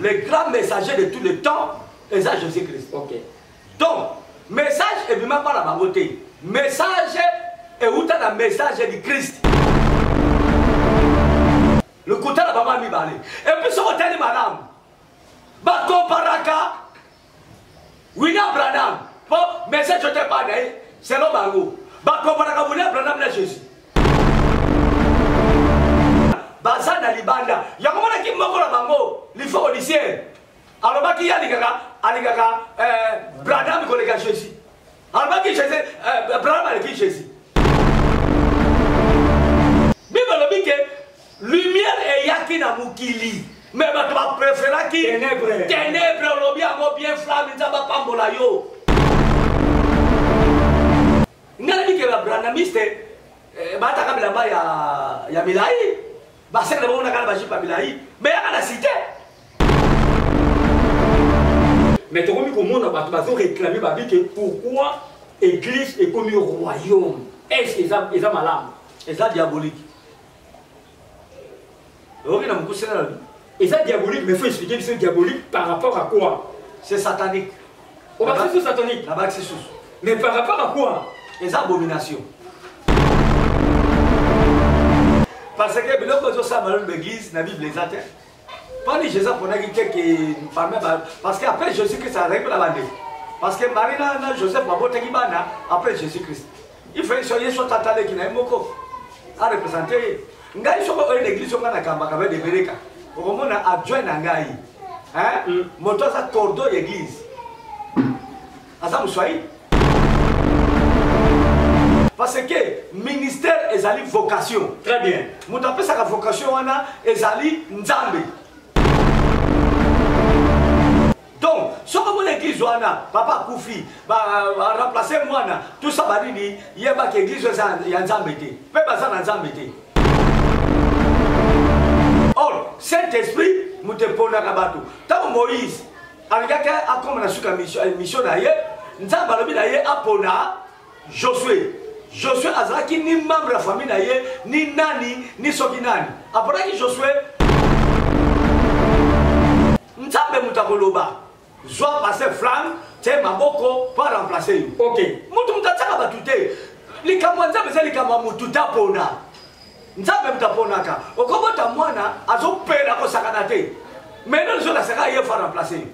Le grand messager de tout le temps eza Jésus Christ. Okay. Donc message ebima mpa na bango te. Message euta na message du Christ. Lokuta na bango ya mibale. Et puis soki otali malamu bakomparaka William Branham mpo message ote epai na ye selon bango bakomparaka William Branham na Jésus. Baza na libanda yango monaki moko na bango lifo odisiere alobaki ye alingaka alingaka eh, Branham koleka Jésus. Alobaki Jésus eh, Branham aleki Jésus. Bible elobi ke lumière eyaki na mokili mais bato bapréféraki Ténèbres. Ténèbres, olobi yango bien flamme, Nzambe apambola yo. Ngai nayebi ke ba Branhamiste eh, bataka bilamba ya, ya milai basekele bango nakala bajipe ya milai mais yaka na cité. Mais tokomi komona bato bazo réclamer babi ke pourquoi église ekomi royaume? Est-ce que eza, eza malamu? Eza diabolique. Oyoki na mokuse na lobi? Eza diabolique, mais faut expliquer biso diabolique par rapport à quoi? C'est satanique. Obakisi susu satanique? Nabakisi susu. Mais par rapport à quoi? Eza abomination. Parce que biloko ezosala na l'église na Bible eza te. Pani Jésus aponaki te ke parmi ba, parce que après Jésus-Christ azalaki mpe na bandeko. Parce que Marie na Joseph babotaki bana après Jésus-Christ. Il fallait so ye so tata leki na ye moko a représenter ye. Ngai soko oye na église nga nakambaka ba debereka. Okomona adjoint na ngai. Hein? Moto aza cordeau ya église. Aza moswahili. Parce que ministère ezali vocation. Très bien. Moto apesaka vocation wana ezali Nzambe. Donc, soki omoni église wana papa akufi, ba remplacer mwana, tout ça banini, yebaka église eza ya Nzambe te. Pe baza na Nzambe te. Or, Saint-Esprit moto eponaka bato. Tango Moïse alingaki akoma na suka mission na ye, Nzambe alobi na ye apona Josué. Josué azalaki ni membre ya famille na ye, ni nani, ni soki nani. Aponaki Josué. Nzambe moto akoloba, zwa pasteur Frank, tie maboko po remplacer yo. Ok. Moto moto atiaka bato te. Likambo ya Nzambe eza likambo ya moto te apona. Nzambe moto aponaka. Okobota mwana azopela kosakana te. Mais nani ozolakisaka ye fo remplacer yo.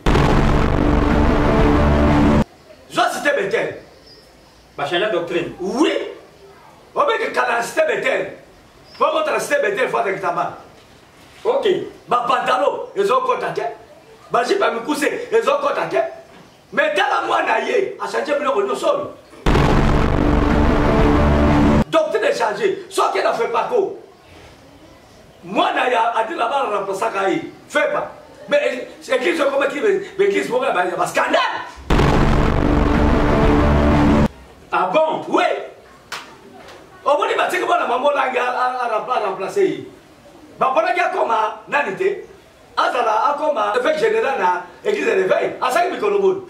Zwa cité Bethel. Ba changer doctrine. Oui. Obeke kala na cité Bethel. Po kota na cité Bethel fo atakitamba. Ok. Ba pantalon ezokota te. Ba jupe ya mikuse ezokota te. Mais tala mwana ye a changer biloko nyonso oyo. Doctrine changer. Soki na fait pas ko. Mwana ya Adila ba remplaçaka ye. Fait pas. Mais église ekomaki église moko ya ba scandale. Ah bon? Oui. Omoni batiki mwana mama olangi a remplacer ye. Baponaki akoma nani te? Azala akoma évêque général na église de réveil. Asali mikolo boni?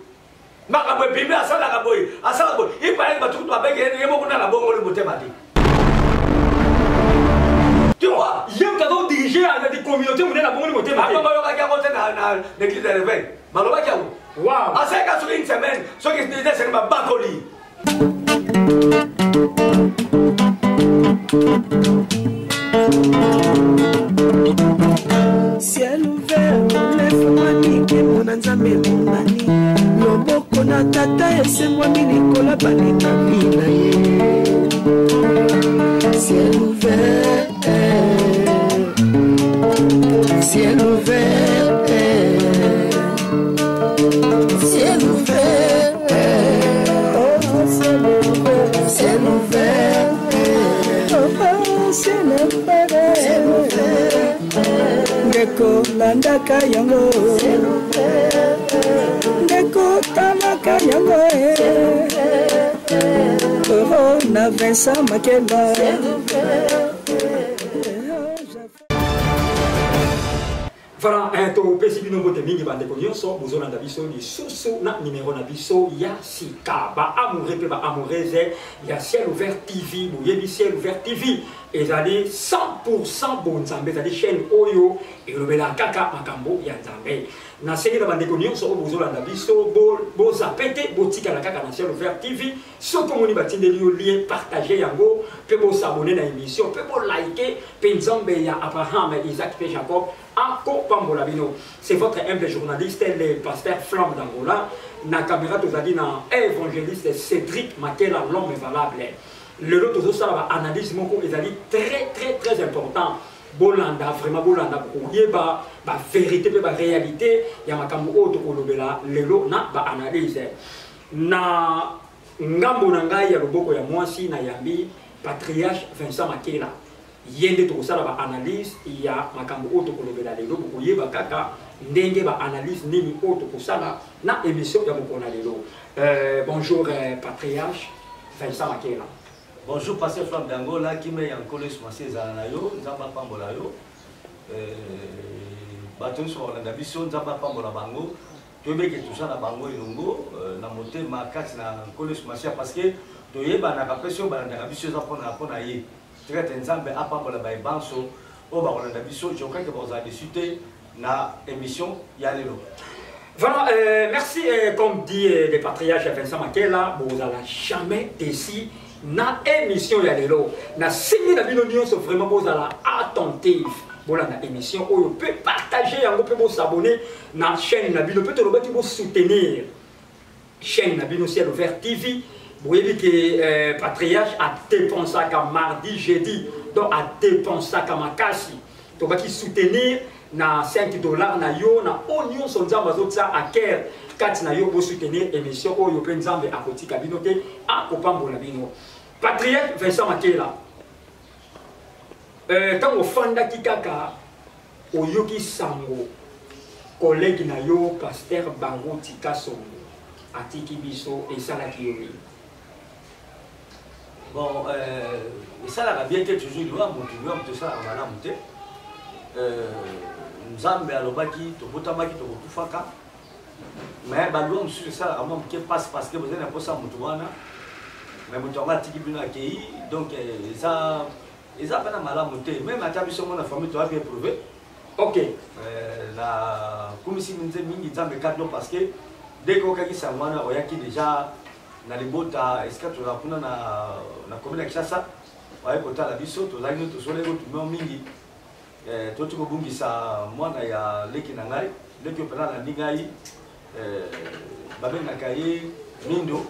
Makambo ebimi asalaka boye, asalaka boye. Ipaye bato kutu babenge ye, ye moko nana bongoli motema te. Tu vois? Ye moto azo diriger na des communautés monene abongoli motema te. Bango bayokaki yango te na l'église de réveil. Balobaki yango. Wow. Asalaka soki une semaine, soki deux semaines babakoli. Ciel ouvert, lefungwami, nkembo na Nzambe emonani. Loboko na tata esengwami likolo ya balingami na ye. Ciel ouvert, ciel ouvert, ciel ouvert, oh, ciel ouvert, ciel ouvert, oh, ciel ouvert, ciel ouvert. Ndeko landaka yango, ndeko talaka yango, oh, na Vincent Makela. Voilà, eh, topesi bino mbote mingi bandeko nyonso bozolanda biso lisusu na nimero na biso ya sika. Baamoureux mpe baamoureuse ya Ciel Ouvert TV, boyebi Ciel Ouvert TV ezali 100% bonzambe, ezali chaîne oyo elobelaka kaka makambo ya Nzambe. Nasengi na bandeko nyonso oyo bozolanda biso, bozape te, botikala kaka na Ciel Ouvert TV. Soki omoni batindeli yo lien, partage yango mpe bosabone na émission mpe bolike, mpe Nzambe ya Abraham, Isaac mpe Jacob akopambola bino. C'est votre humble journaliste, le pasteur Flamme d'Angola. Na caméra tozali na évangéliste Cédric Makela, l'homme valable. Lelo tozosala baanalyse moko ezali très très très important. Bolanda, vraiment bolanda, koyeba bavérité mpe baréalité ya makambo oyo tokolobela lelo na baanalyse. Na ngambo na ngai ya loboko ya mwasi, nayambi patriarche Vincent Makela. Ye nde tokosala baanalyse ya makambo oyo tokolobela lelo. Bokoyeba kaka ndenge baanalyse nini oyo tokosala na émission ya mokolo na lelo. Bonjour, patriarche Vincent Makela. Bonjour, pasteur Flamme d'Angola. Kimia ya Nkolo Yesu Masiya ezala na yo. Nzambe apambola yo. Bato nyonso bakolanda biso, Nzambe apambola bango. Toyebeke toza na bango elongo na motema kati na Nkolo Yesu Masiya, parce que toyebanaka mpe soki balandaka biso eza mpona ye. Tika ete Nzambe apambola bayebanso oyo bakolanda biso. Je crois que bakozala déçus te na émission ya lelo. Voilà, merci. Comme dit le patriarche Vincent Makela, vous n'allez jamais déçu na émission ya lelo. Na singi na bino nyonso, vraiment vous allez attentif. Bolanda émission oyo peut partager yango peut vous s'abonner na chaîne na bino, peut tolobaki bo soutenir chaîne na bino Ciel Ouvert TV. Boyebi ke patriarche a dépensaka mardi, jeudi, donc a dépensaka makasi. Tobaki soutenir na 5 $ na yo, na oyo nyonso Nzambe azotia à cœur kati na yo, bosoutenir émission oyo mpe Nzambe akotika bino te, akopambola bino. Patriarche Vincent Makela, ntango ofandaki kaka oyoki sango collègue na yo pasteur Baruti Kasongo atiki biso, esalaki yo nini? Bon, esalaka bien te. Toujours liwa motu, liwa motu esalaka malamu te. Nzambe alobaki tobotamaki tokokufaka, mais baliwa mosusu esalaka mwa moke mpasi, parce que bozali na mposa motu wana, mais moto yango atiki bino, akei. Donc eza mpena malamu te. Même ata biso mo na famille toyaki éprouvé. Na kumisi nze mingi Nzambe kado, parce que dès que okaki sango wana, oyaki déjà na libota esika tozala kuna na commune ya Kinshasa, oye kotala biso. Tozalaki no tosolaki kotumeo mingi. Toti kobungisa mwana ya leki na ngai, leki oyo mpena alandi ngai, babengaka ye Mindo.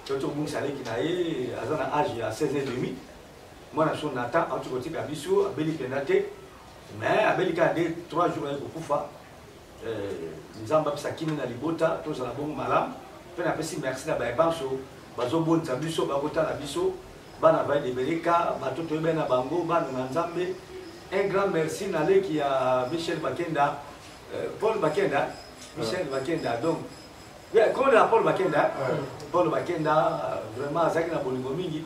Toti kobungisa leki na ye, aza na age ya 16 et demi. Mwana biso Natan auti kotika biso, abeli mpenza te, mais abeli kaka nde 3 jours, aye kokufa. Nzambe apesa kimi na libota, tozala bongo malamu. Mpe napesi merci na bayebanso bazobondisa biso, bakotala biso, bana vaidebeleka, bato toyebani na bango, bana na Nzambe. Un grand merci na leki ya Michel Bakenda, Paul Bakenda, Michel Bakenda, donc comment la Paul Bakenda, Paul Bakenda vraiment azalaki na bolingo mingi,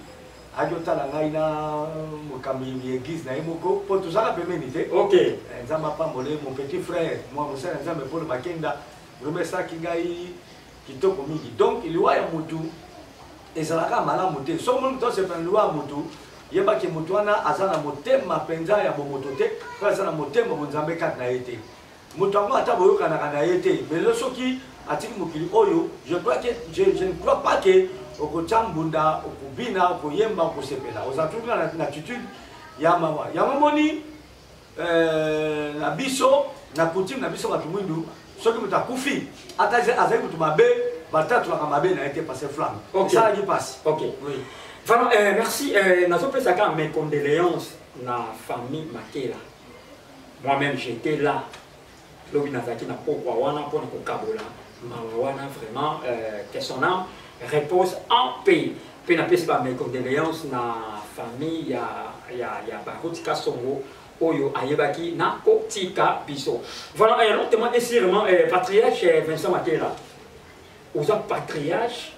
ayaki otala ngai na mokambi ya église na ye moko, mpo tozalaka pembeni te. Nzambe apambole mon petit frère, mwa mosala ya Nzambe Paul Bakenda. Vraiment esalaki ngai kitoko mingi. Donc liwa ya motu ezalaka malamu te. Soki omoni moto asepela liwa ya motu, yebaki motu wana aza na motema mpenza ya bomoto te, mpe aza na motema bonzambe kati na ye te. Moto yango, ata boyokanaka na ye te, mais lelo soki atiki mokili oyo, je crois que je ne crois pas que okotya mbunda, okobina, okoyemba, okosepela. Oza toujours na attitude ya mawa. Yango moni na biso, na coutume na biso bato mwindu, soki moto akufi, ata azali moto mabe, batatolaka mabe na ye te. Parce Flamme, esalaki mpasi. Ok. Oui. Voilà, merci. Nazopesaka mes condoléances na famille Makela. Moi-même, j'étais là lobi, nazalaki na pokwa wana mpona kokabola mawa wana. Vraiment, que son âme repose en paix. Mpe napesi ba mes condoléances na famille ya Baruti Kasongo oyo ayebaki na kotika biso. Voilà, lentement et sûrement, patriarche Vincent Makela, oza patriarche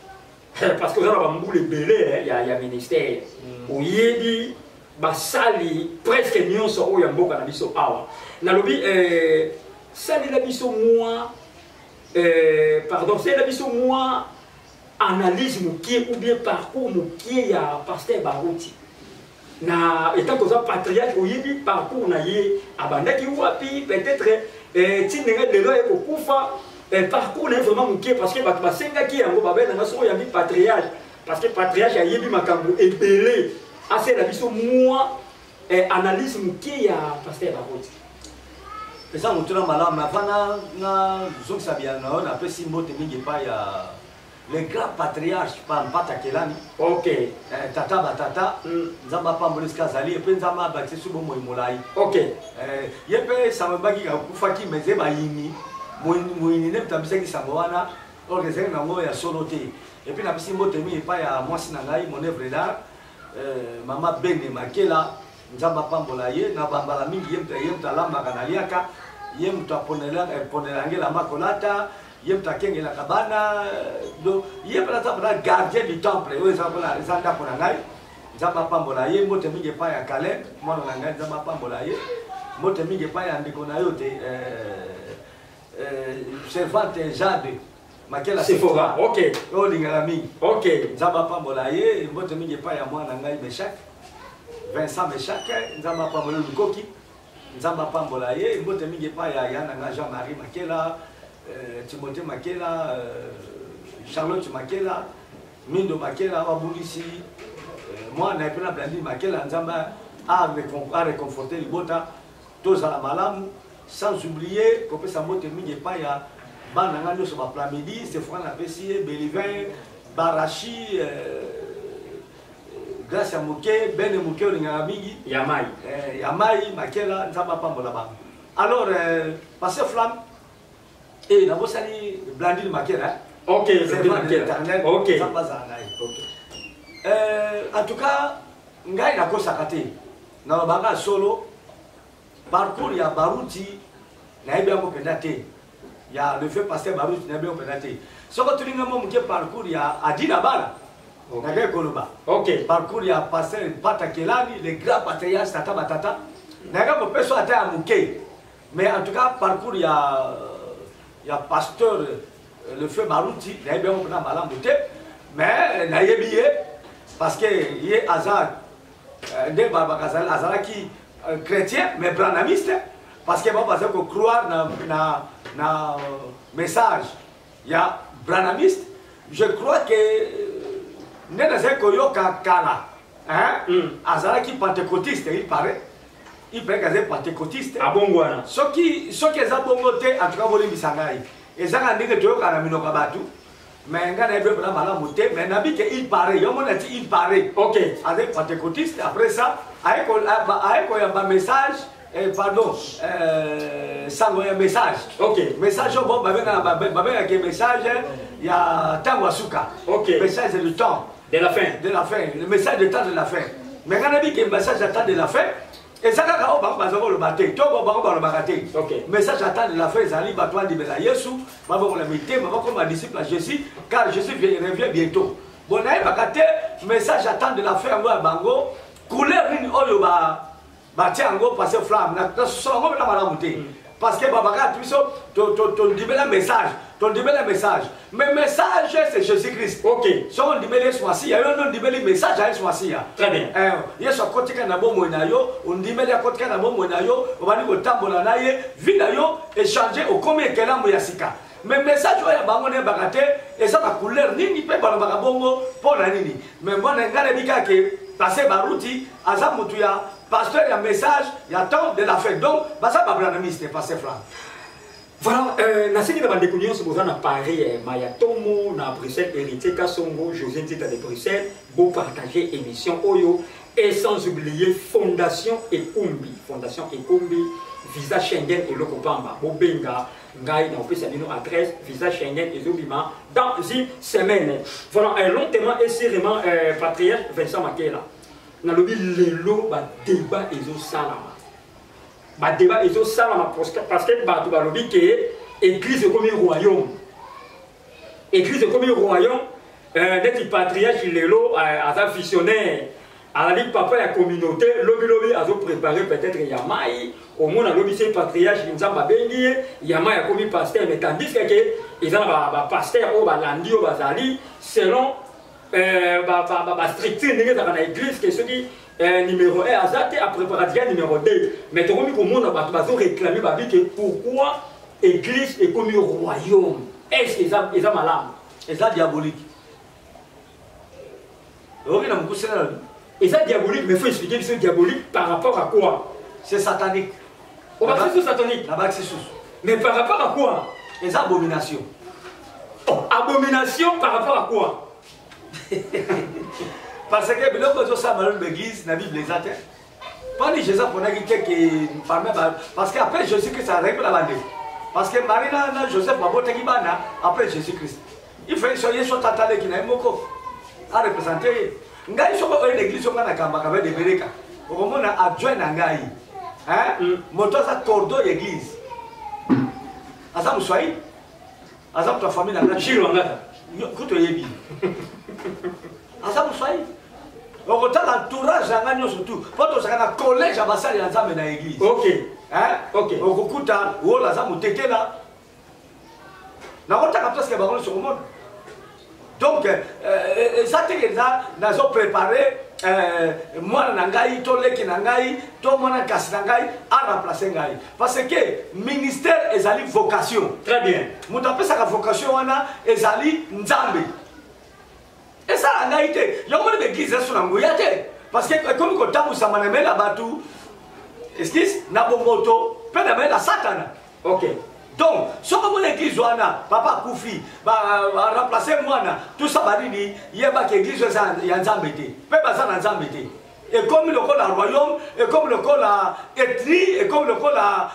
parce que oza na bambula ebele ya ministère. Oyebi basali presque nyonso oyo ya mboka na biso awa. Nalobi Salela biso mwa pardon, salela biso mwa analyse mokie ou bien parcours mokie ya pasteur Baruti. Na etant koza patriarche, oyebi parcours na ye, abandaki wapi, peut-être ti ndenge lelo aye kokufa, parcours na ye vraiment mokie, parce que bato basengaki yango, babelanga soki oyambi patriarche, parce que patriarche ayebi makambo ebele. Asela biso mwa analyse mokie ya pasteur Baruti. Eza motuna malamu. Avant nazongisa biyano na yo, napesi mbote mingi epai ya le grand patriarche Mpata Kelani. Tata batata, Nzambe apambola esika azali, epe Nzambe abakisi so bomoi molai. Ye mpe sango ebaki akufaki, mais ye bayini moyini nde moto abisaki sango wana, or ezalaki nango ya solo te. Et puis napesi mbote mingi epai ya mwasi na ngai, mon œuvre d'art, mama Bene Makela, Nzambe apambola ye na bambala mingi. Ye moto alambaka, naliaka, ye moto aponela nge elamba kolata, ye moto akengelaka bana. Donc ye mpena aza mpena gardien du temple oyo eza mpona eza ndako na ngai. Nzambe apambola ye. Mbote mingi epai ya Caleb, mwana na ngai, Nzambe apambola ye. Mbote mingi epai ya ndeko na yo te, servante Jade Makela. Sephora, ok. Oyo olingaka mingi. Nzambe apambola ye. Mbote mingi epai ya mwana na ngai Meshak, Vincent Meshak, Nzambe apambola ye. Lukoki, Nzambe apambola ye. Mbote mingi epai ya ya na ngai Jean-Marie Makela, Timothée Makela, Charlotte Makela, Mindo Makela wabungisi mwana ye mpe na Blandine Makela. Nzambe aréconforte libota, tozala malamu. Sans oublier kopesa mbote mingi epai ya bana ngai nyonso, baplamidi Sephora, napesi ye Belivin, Barachi, Grâce ya moke, Bene moke olingaka mingi. Ya mai. Ya mai Makela, Nzambe apambola bango. Alors pasteur Flamme, e nabosani Blandine Makela, eh? Blandine Makela. Nzambe azala na ye. En tout cas ngai nakosaka te, nalobaka solo. Parcours ya Baruti, nayebi yango mpenza te. Ya le feu pasteur Baruti, nayebi yango mpenza te. Soki otulinga mwa moke parcours ya Adina Bala, nakei koloba parcours ya pasteur Mpata Kelani, le grand patriarche, tata batata, nayaka kopesa ata ya moke. Mais en tout cas parcours ya pasteur le feu Baruti, nayebi yango mpenza malamu te. Mais nayebi ye parce que ye aza nde azalaki chrétien mais branhamiste, parce que bango bazali kocroire na message ya branhamiste. Je crois que nde nazali koyoka kala, hein? Azalaki pentecôtiste, il paraît qu'azali pentecôtiste. Abongwana. Soki eza bongo te, en tout cas bolimbisa ngai, ezaka ndenge toyoka na minoko ya bato, mais ngai nayebi mpena malamu te. Mais nabi ke il paraît, yo mona ti il paraît azali pentecôtiste. Après ça aye koyamba message, pardon, sango ya message. Message oyo bon babengaki message ya ntango ya suka. Message du temps de la fin. De la fin, le message de temps de la fin. Mais ngai nayebi ke message ya temps de la fin eza kaka oyo bango baza koloba te, to bango balobaka te. Message ya temps de la fin ezali bato bandimela Yesu, babongola mitema, bakoma disciple ya Jésus, car Jésus revient bientôt. Bon, nayebaka te message ya temps de la fin yango ya bango couleur nini oyo batia yango. Pasteur Flamme, nasosola yango mpena malamu te, parce que babaka biso tondimela message, tondimela message, mais message, c'est Jésus Christ. Soki ondimeli Yesu Masiya, yo nde ondimeli message ya Yesu Masiya. Très bien. Yesu akotika na bomoi na yo, ondimeli, akotika na bomoi na yo, obandi kotambola na ye, vie na yo echange, okomi ekelamu ya sika. Mais message oyo ya bango, nayebaka te eza na couleur nini mpe balobaka bongo mpo na nini. Mais mwana, ngai nayebi kaka ke pasteur Baruti aza motu ya pasteur ya message ya temps de la fin, donc baza babranhamiste, pasteur Frank. Voilà, nasengi na bandeko nyonso boza na Paris, Maya Tomo, na Bruxelles, Héritier Kasongo, José Nzita de Bruxelles, bopartage émission oyo, et sans oublier Fondation Ekumbi, Fondation Ekumbi, visa Schengen eloko pamba, bobenga ngai na opesa bino adresse, visa Schengen ezobima dans une semaine. Voilà, lentement et sûrement, patriarche Vincent Makela, nalobi lelo badébat ezosalama, badébat ezosalama parce que bato balobi ke église ekomi royaume, église ekomi royaume. Neti patriarche lelo aza visionnaire. Azali papa ya communauté, lobi lobi azo préparer peut-être ya mai, omona lobi se patriarche Nzambe abengi ye, ya mai akomi pasteur, mais tandis que ke eza na ba, ba pasteur oyo balandi oyo bazali selon euh, ba, ba, ba, ba structure ndenge ezalaka na église ke soki euh, numéro 1 aza te aprépara déjà numéro 2, mais tokomi komona bato bazo réclamer babi ke pourquoi église ekomi royaume? Est-ce que eza, eza malamu? Eza diabolique. Oyoki na mokuse na lobi? Eza diabolique, mais faut expliquer biso diabolique par rapport à quoi? C'est satanique. Obakisi susu satanique? Nabakisi susu. Mais par rapport à quoi? Eza abomination. Oh, abomination par rapport à quoi? Parce que biloko ezosala nano baeglise na Bible eza te. Mpani Jésus aponaki te ke parmi parce que après Jésus Christ azalaki mpe na bandeko, parce que Marie na Joseph babotaki bana après Jésus Christ. Il faut so ye so tata leki na ye moko arepresente ye. Ngai soko oye na église oyo ngai nakambaka ve debereka, okomona adjoint na ngai, hein? Moto aza cordo ya église, aza moswahili, aza moto ya famille na ngai. Jules Wangata. Kutu oyebi aza moswahili. Okotala entourage na ngai nyonso tu, mpo tozalaka na collège ya basali ya Nzambe na église. Hein? Okokuta wola aza motetela, nakotaka presque bango nyonso komona. Donc eza teke eza nazo prépare mwana na ngai to leki na ngai to mwana nkasi na ngai aremplace ngai, parce que ministère ezali vocation. Très bien. Moto apesaka vocation wana ezali Nzambe, esala ngai te. Yango moni baeglise ezo na nguya te, parce que ekomi kotambwisama na mela bato, excuse, na bomoto mpe na mela Satana. Donc soki omoni église wana papa akufi, baremplace mwana, tout ça banini, yebaka église eza ya Nzambe te, mpe baza na Nzambe te. Ekomi lokola royaume, ekomi lokola ethnie, ekomi lokola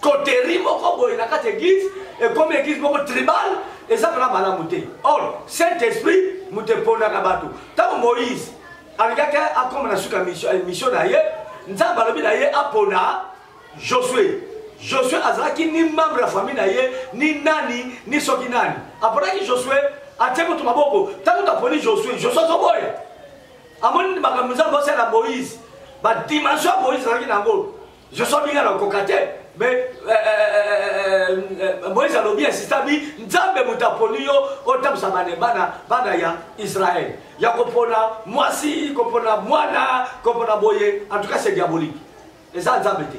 coterie moko boye na kati église, ekomi église moko tribal, eza mpena malamu te. Or Saint Esprit moto eponaka bato. Ntango Moïse alingaki akoma na suka mission na ye, Nzambe alobi na ye apona Josué. Josué azalaki ni membre ya famille na ye, ni nani, ni soki nani. Aponaki Josué, atie moto maboko. Ntango taponi Josué, Josué azoboya. Amoni makambo Nzambe asala Moïse, ba dimension ya Moïse azalaki na yango. Josué abinga na kokoka te, mais Moïse alobi, insiste, abi Nzambe moto aponi yo otambwisa bana bana bana ya Israël. Ya kopona mwasi, kopona mwana, kopona boye, en tout cas c'est diabolique. Eza Nzambe te.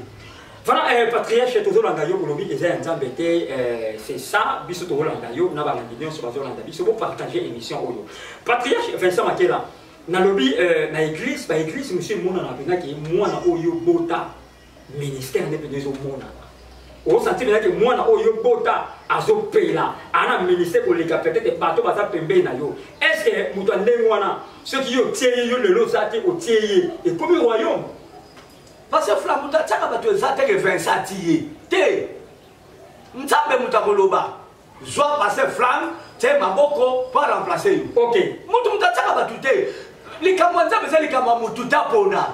Voilà, patriarche, tozolanda yo, olobi eza ya Nzambe te, c'est ça, biso tozolanda yo, na balandi nyonso bazolanda biso, bopartage émission oyo. Patriarche Vincent Makela, nalobi na église, ba église monsieur emonana mpenza ke mwana oyo bota ministère nde mpenza ezomonana. Osanti mpenza ke mwana oyo bota azopela, ana ministère koleka peut-être bato baza pembeni na yo. Est-ce que moto ya ndenge wana, soki yo otie ye, yo lelo oza te, otie ye, ekomi royaume? Parce que Fla moto atiaka bato eza te ke Vincent ati ye te. Nzambe moto akoloba zwa passe flamme tie maboko mpo aremplace yo. Moto moto atiaka bato te. Likambo ya Nzambe eza likambo ya motu te apona.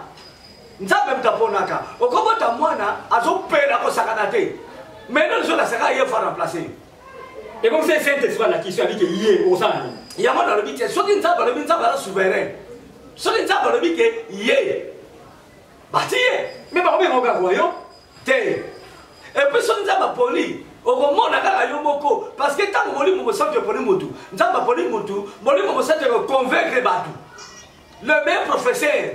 Nzambe moto aponaka. Okobota mwana azopela kosakana te, mais nano ezolasaka ye fo aremplace yo. Ebongi se Saint Esprit alakisi yo, abike ye okosala nini? Yango nalobi te, soki Nzambe alobi, Nzambe aza souverain. Soki Nzambe alobi ke ye bati ye, me bakobenga kaka royaume te. Et puis soki Nzambe aponi, okomona kaka yo moko, parce que ntango Molimo Mosantu eponi motu, Nzambe aponi motu, Molimo Mosantu ekoconvaincre bato. Le meilleur professeur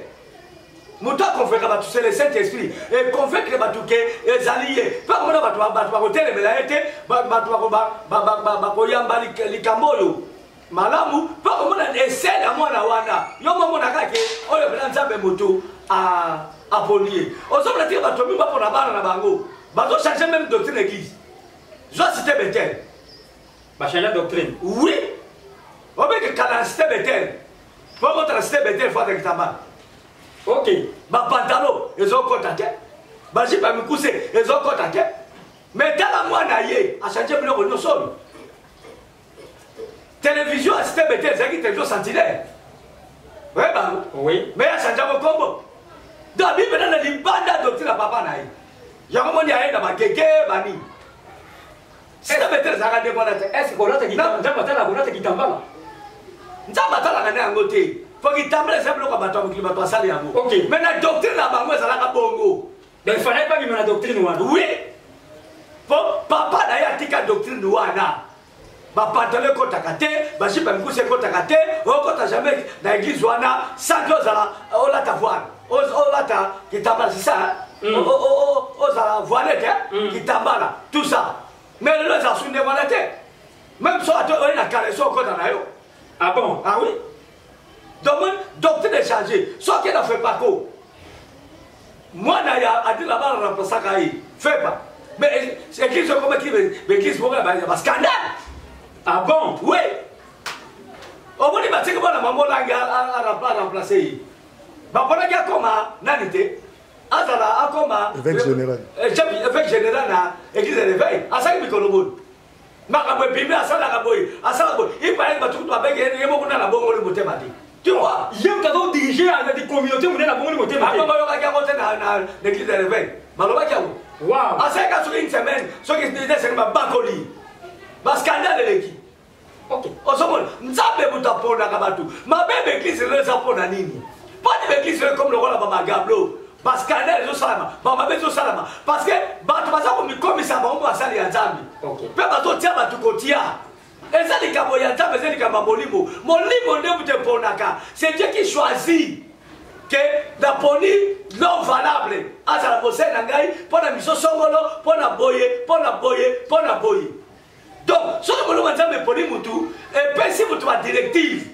moto aconvaincre bato, c'est le Saint Esprit. Econvaincre bato ke ezali ye, mpe akomona bato, bato bakotelemela ye te, bato bakoyamba likambo oyo malamu, mpe akomona esele ya mwana wana. Yo momona kaka ke oyo mpena Nzambe moto aponi ye. Ozomona tika bato mingi bapona bana na bango, bazochange même doctrine église. Zwa cité Betel, bachange doctrine. Oui, obeke kala na cité Betel, po okota na cité Betel fo atakitamba. Bapantalo ezokɔta te, bajipe ya mikuse ezokɔta te, mais tala mwana ye achange biloko nyonso oyo. Télévision ya cité Betel ezalaki télévision sentinelle, oyebango? Mais achange yango kombo. Donc abi mpena na libanda doctrine ya papa na ye. Yango moni aye na bagege banini, cité Betel ezalaka ndenge wana te. Est ce kolata Nzambe atalaka kolata kitambala? Nzambe atalaka nde yango te. Po kitambala eza biloko ya bato ya mokili, bato basali yango. Mais na doctrine na bango ezalaka bongo. Donc il fallait pas bima na doctrine wana. Oui. Po papa na ye atika doctrine wana. Bapantalon ekɔtaka te, bajipe ya mikusi ekɔtaka te, okɔta jamais na église wana sans que ozala olata voile, olata kitambala, c'est ça, hein? Ozala voile te, kitambala, tout ça. Mais lelo ezala su ndenge wana te. Même so ata oye na caleçon okɔta na yo. Ah bon? Ah oui. Donc, doctrine est changée. Soki na FEPACO, mwana ya Adila bana remplaçaka ye FEPA. Mais église okomaki église moko ya bascandale. Ah bon? Oui. Omoni batiki mwana mama Olangi aremplace ye. Baponaki akoma nani te, azala akoma évêque général. Chef évêque général na église de réveil. Asali mikolo boni, makambo ebimi, asalaka boye, asalaka boye, ipalaki bato kutu babenge ye moko na bongoli motema te, tu vois. Ye moto azodirige na communauté monene, abongoli motema te. Bango bayokaki yango te na l'église de réveil, balobaki yango. Asalaka soki une semaine, soki 2 semaines, babakoli, bascandale eleki. Ozomona, Nzambe moto aponaka bato mabe. Baeglise lelo eza mpona nini? Mponi baeglise lelo comme lokola bamagablo, bascandale ezosalama, bamabe ezosalama, parce que bato baza komikomisa bango basali ya Nzambe mpe bazotia bato kotia. Eza likambo ya Nzambe, eza likambo ya molimo. Molimo nde moto eponaka. C'est Dieu qui choisit ke naponi l'homme valable azala mosali na ngai mpo na miso songolo, mpo na boye, mpo na boye, mpo na boye. Donc soki molimo ya Nzambe eponi mutu, epesi mutu badirective,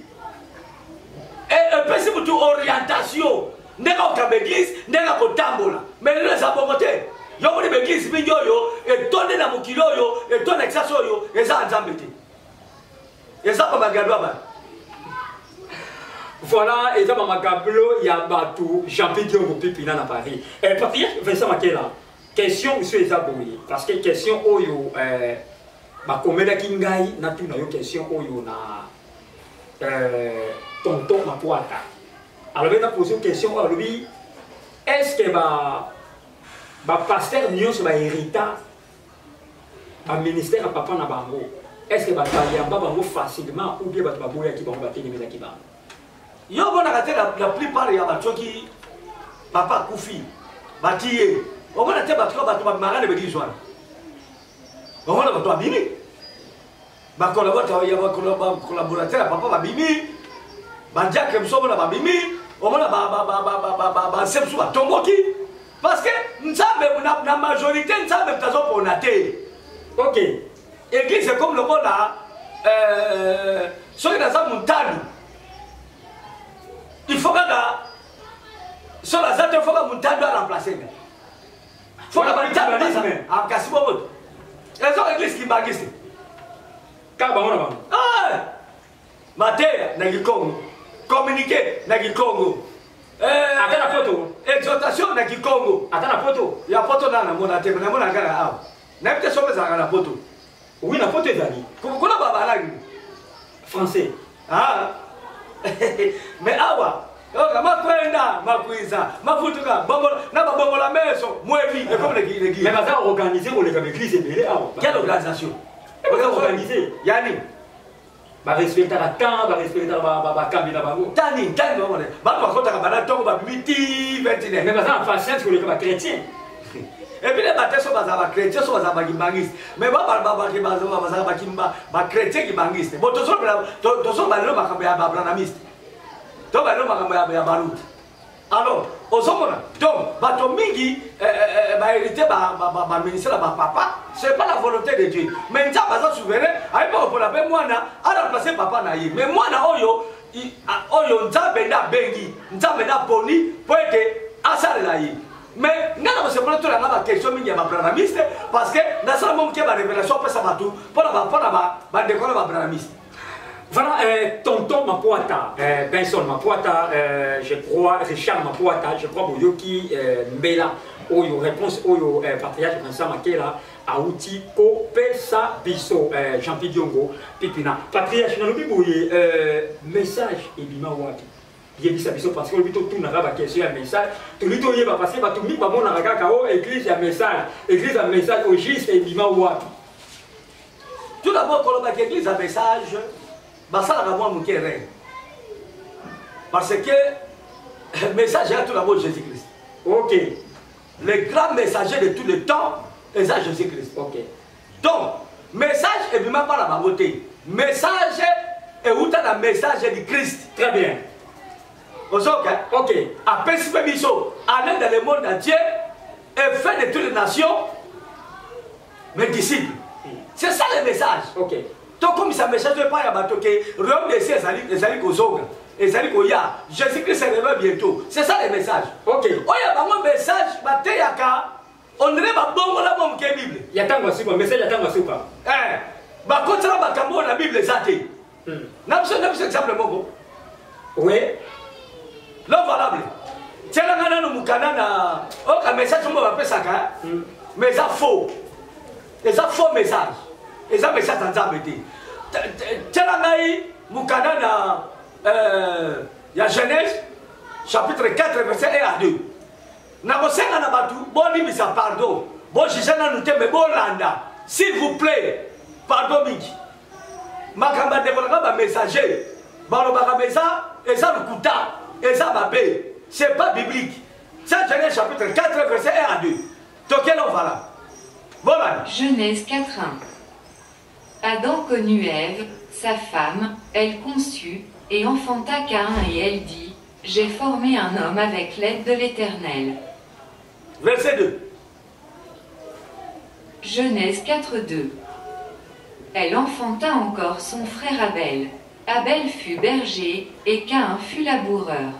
epesi mutu orientation ndenge akokamba église, ndenge akotambola. Mais lelo eza bongo te. Yo moni baeglise mingi oyo etondi na mokili oyo, etondi na Kisasa oyo, eza ya Nzambe te, eza bamagado ya bato. Voilà, eza bamagablo ya bato. Jean-Pierre Diongo Pipina na Paris. Patriarche Vincent Makela, question mosusu eza boye, parce que question oyo bakomelaki ngai natuna yo, question oyo na tonton Makwata alobi na pose question oyo, alobi: est ce que ba bapasteur nyonso bahérita baministère ya papa na bango? Est ce que bato bayamba bango facilement ou bien bato baboyaki bango, batelemelaki bango? Yo omonaka te, la plupart ya bato, soki papa akufi, bati ye, omona te bato bato babimaka na baeglise wana. Omona bato babimi, bacollaborateur ya papa babimi, badiacre mosusu omona babimi, omona banse mosusu batomboki, parce que Nzambe na majorité, Nzambe moto azopona te. Église comme lokola soki naza montalu, il faut kaka soki naza te, faut ka montalu aremplace nga, faut ka bantalu. Kasi bongo eza église kimbangiste. Kaka bango na bango. Mateya na kikongo, communiqué na kikongo. Ata na poto. Exhortation na kikongo. Ata na poto. Ya poto na namona te, namona kaka awa. Nayebi te soki ezalaka na poto. Oui, na poto ezali. Kuna babalaki français. Ah. Mais awa oka makwenda makwiza mafutuka bongola na babongola meso mwevi ekomi na église. Mais baza organisé koleka baeglise ebele awa. Quelle organisation? Baza organisé. Yani? Barespectaka temps, barespectaka bakambi na bango. Tani tani bango bato bakotaka bana ntongo, babimi ti 21. Mais baza na patience koleka bachrétien. Et puis bate so bazala bachrétien, so bazala bakimbangiste, mais bazala bachrétien kimbangiste. Bon, tozoloba lelo makambo ya babranhamiste, to balelo makambo ya baruti. Alors ozomona, donc bato mingi bahérité baministère ya bapapa, c'est pas la volonté de Dieu. Mais Nzambe aza souverain, ayebi kopona mpe mwana aremplace papa na ye. Mais mwana oyo oyo Nzambe nde abengi, Nzambe nde aponi mpo ete asalela ye. Mais nga na kosepela tolanga baquestion mingi ya babranhamiste, parce que nasala mo moke barévélation apesa bato mpona bandeko na babranhamiste. Voilà, tonton Mapoata, Benson Mapoata, je crois, Richard Mapoata, je crois, Boyoki Mbela, oyo, réponse oyo, patriarche Vincent Makela, auti kopesa biso, Jean-Pierre Diongo, Pipina. Patriarche, nalobi boye, message ebima wapi? Yebisa biso, parce que olobi totunaka baquestion ya message, toli toyeba, parce que bato mingi bamonaka kaka o église ya message, église ya message, au juste ebima wapi? Tout d'abord, kolobaki église ya message, basalaka mwa moke erreur. Parce que message ya tout d'abord Jésus-Christ. Ok. Le grand messager de tous les temps eza Jésus-Christ. Ok. Donc, message ebima mpa na bango te. Message euta na message du Christ. Très bien. Ozoka? Ok. Apesi mpe biso aller dans le monde entier et faire de toutes les nations mes disciples. C'est ça le message. Ok. Tokomisa message epai ya bato ke royaume des cieux ezali ezali kozonga ezali koya Jésus Christ revient bientôt. C'est ça le message. Ok. Oyo bango message bateyaka on dirait babongola mwa moke Bible. Ya ntango ya suka, message ya ntango ya suka. Eh, bakotela makambo oyo na Bible eza te. Na biso exemple moko. Oui. L'homme valable. Tiela nga nanu mokanda na oyoka message moko bapesaka mais eza faux. Eza faux message. Eza message ya Nzambe te. Tiela ngai mokanda na ya Genèse chapitre 4 verset 1 à 2. Nakosenga na bato bolimbisa pardon, bojuge nanu te mais bolanda s'il vous plaît, pardon mingi. Makambo ya ndeko na nga ba messager balobaka mais eza eza lokuta, eza mabe, c'est pas biblique. C'est Genèse chapitre 4 verset 1 à 2. Tokelo voilà. Bolanda. Genèse 4 1. Adam connut Ève, sa femme, elle conçut, et enfanta Caïn et elle dit, J'ai formé un homme avec l'aide de l'Éternel. Verset 2. Genèse 4 2. Elle enfanta encore son frère Abel. Abel fut berger, et Caïn fut laboureur.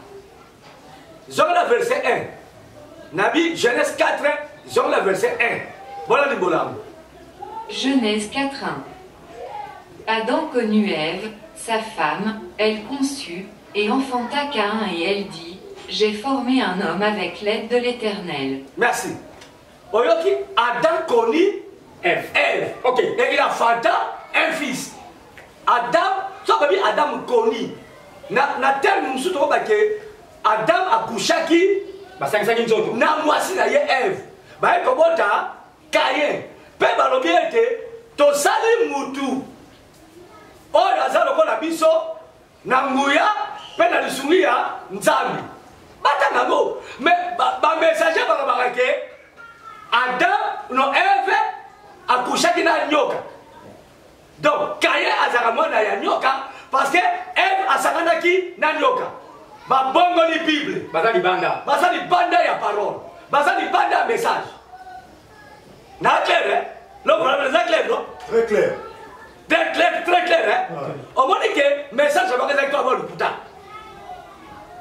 Zonga verset 1. Nabi, Genèse 4, zonga verset 1. Voilà le Genèse 4 1. Adam connut Ève, sa femme, elle conçut, et enfanta Caïn et elle dit, J'ai formé un homme avec l'aide de l'Éternel. Merci. Oyoki, Adam connut Ève. Ève. Ok. Et il enfanta un fils. Adam, ça veut dire Adam connut. Na terme mosusu tokoba ke Adam akushaki basangisaki nzoto na mwasi na ye Ève. Baye kobota Caïn. Pe balobi ete tosali mutu oyo aza lokola biso na nguya pe na lisungi ya Nzambe. Batanga yango. Mais ba messager balobaka ke Adam no Ève akushaki na nyoka. Donc Caïn azalaka mwana ya nyoka parce que Ève asanganaki na nyoka. Babongoli Bible. Baza libanda. Baza libanda ya parole. Baza libanda ya message. Na clair, hein? Le problème est clair, non? Très clair. Très clair, très clair, hein? Ouais. Omoni ke message ya bango ezalaki to lokuta.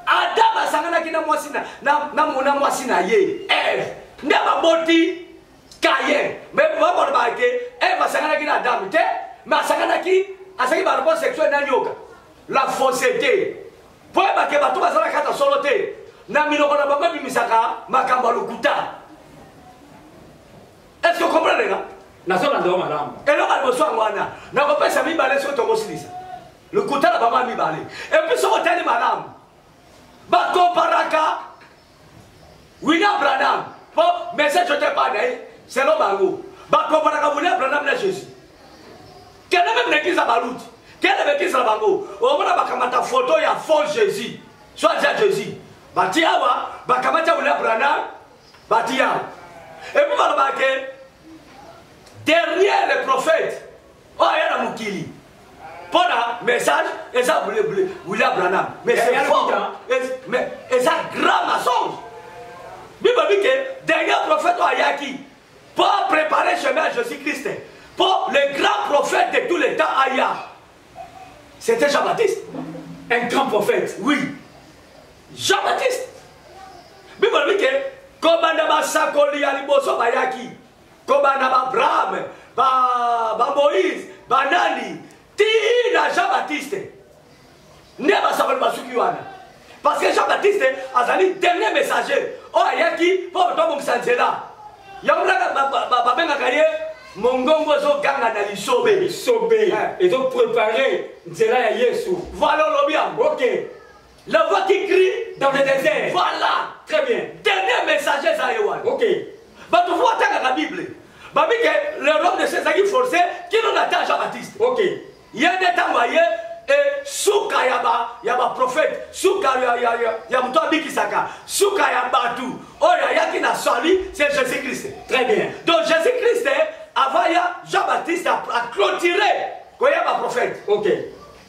Adam asanganaki na mwasi na, na, na, na mwasi na ye, Ève. Nde baboti Caïn. Mais bakolobaka ke Ève asanganaki na Adam te, mais asanganaki, asangi ba rapport sexuel na nyoka. La fausseté. Po yeba ke bato bazala kata solo te. Na minoko na bango ebimisaka makambo ya lokuta. Est-ce que vous comprenez là? Nazolanda yo malamu. Eloko ya liboso yango wana, nakopesa mibale soki tokosilisa. Lokuta na bango ya mibale. Et puis soki otali malamu, bakomparaka William Branham po message ote pa na ye selon bango. Bakomparaka William Branham na Jésus. Kende même na église ya Baruti, kende na église na bango, omona bakamata photo ya faux Jésus, soit ya Jésus. Bati awa, bakamata William Branham, bati awa. Et puis balobaka ke dernier le prophète oyo aya na mokili mpona message eza William Branham. Mais c'est fort. Mais eza grand mensonge. Bible dit que dernier prophète oyo ayaki pour préparer chemin à Jésus-Christ, pour le grand prophète de tous les temps aya, c'était Jean-Baptiste. Un grand prophète. Oui. Jean-Baptiste. Bible dit que kobanda basakoli ya liboso bayaki, kobanda ba Abraham, ba Moïse, ba nani, ti na Jean-Baptiste. Nde basakoli basuki wana. Parce que Jean-Baptiste azali dernier messager oyo ayaki mpo bato babongisa nzela. Yango naka babengaka ye mongongo ezoganga na lisobe. Lisobe. Ezo préparer nzela ya Yesu. Voilà olobi yango. Ok. La voix qui crie dans le désert. Voilà. Très bien. Dernier messager ça ye wana. Ok. Bato fo batangaka Bible. Babi ke le robe de César qui forcé qui nous attend Jean-Baptiste. Ok. Ye nde ntango aye e suka ya ba prophète, suka ya, ya, ya, ya moto abikisaka, suka ya bato oyo ayaki na salut, c'est Jésus Christ. Très bien. Donc Jésus Christ, avant ya Jean-Baptiste a, a clôturé koya ba prophète. Ok.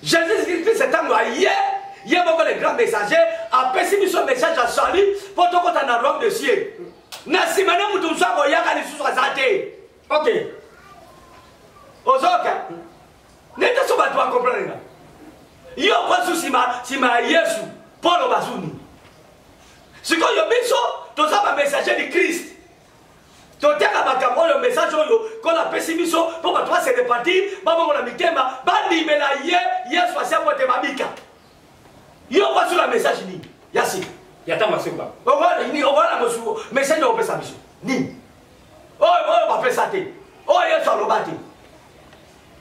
Jésus Christ ntango aye ye moko le grand messager apesi biso message ya salut mpo tokota na royaume de cieux. Na nsima nde moto mosusu akoyaka lisusu aza te. Ok. Ozoka nete so bato bakomprendre nga yo kwasu nsima nsima ya Yesu Polo bazuni sikoyo biso toza ba messager du Christ, toteka makambo oyo message oyo Nkolo apesi biso mpo bato ba se repentir, babongola mitema, bandimela ye Yesu asia mpo ete babika. Yo kwasu na message nini ya sika ya ntango ya suka? Okola mosuku message okopesa biso nini oyo oyo bapesa te, oyo Yesu aloba te?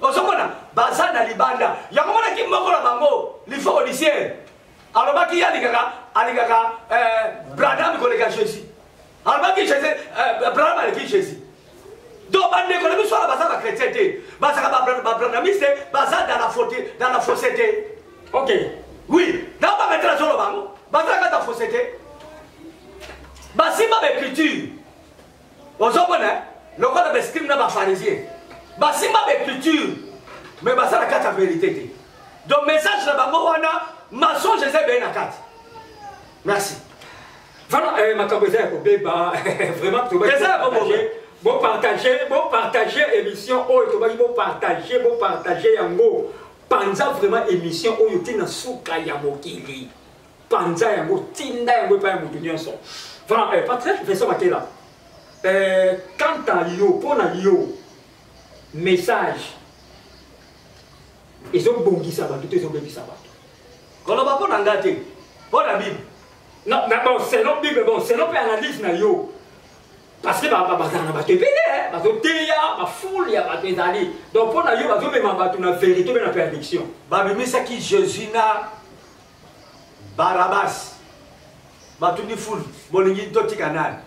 Ozomona baza na libanda yango monaki moko na bango lifo odisiere alobaki ye alingaka alingaka Branham koleka Jésus. Alobaki Jésus, Branham aleki Jésus. Donc bandeko na biso wana baza bachrétien te, bazalaka babranhamiste, baza dans la faute, dans la fausseté. Ok. Oui, na bametela zolo bango bazalaka ta fausseté, basimba baécriture. Ozomona lokola bascribe na bapharisien basimba baécriture, mais baza na kati ya vérité te. Donc message na bango wana mensonge eza ebele na kati. Merci. Voilà, makambo eza ya kobeba vraiment. Eza ya koboma. Bopartage, bopartage émission oyo tobaki, bopartage, bopartage yango. Panza vraiment émission oyo ntina suka ya mokili, panza yango, tinda yango epai ya moto nyonso. Voilà, Patrick Vincent Makela, quant à yo, mpo na yo message ezobongisa bato to ezobebisa bato? Koloba mpo na nga te, mpo na Bible. Non, mais bon, selon Bible, bon, selon mpe analyse na yo, parce que bazala na bato ebele bazoteya, bafoule ya bato ezali. Donc mpo na yo, bazomema bato na vérité mpe na perdition? Babimisaki Jésus na Barabas, batuni foule: bolingi totika nani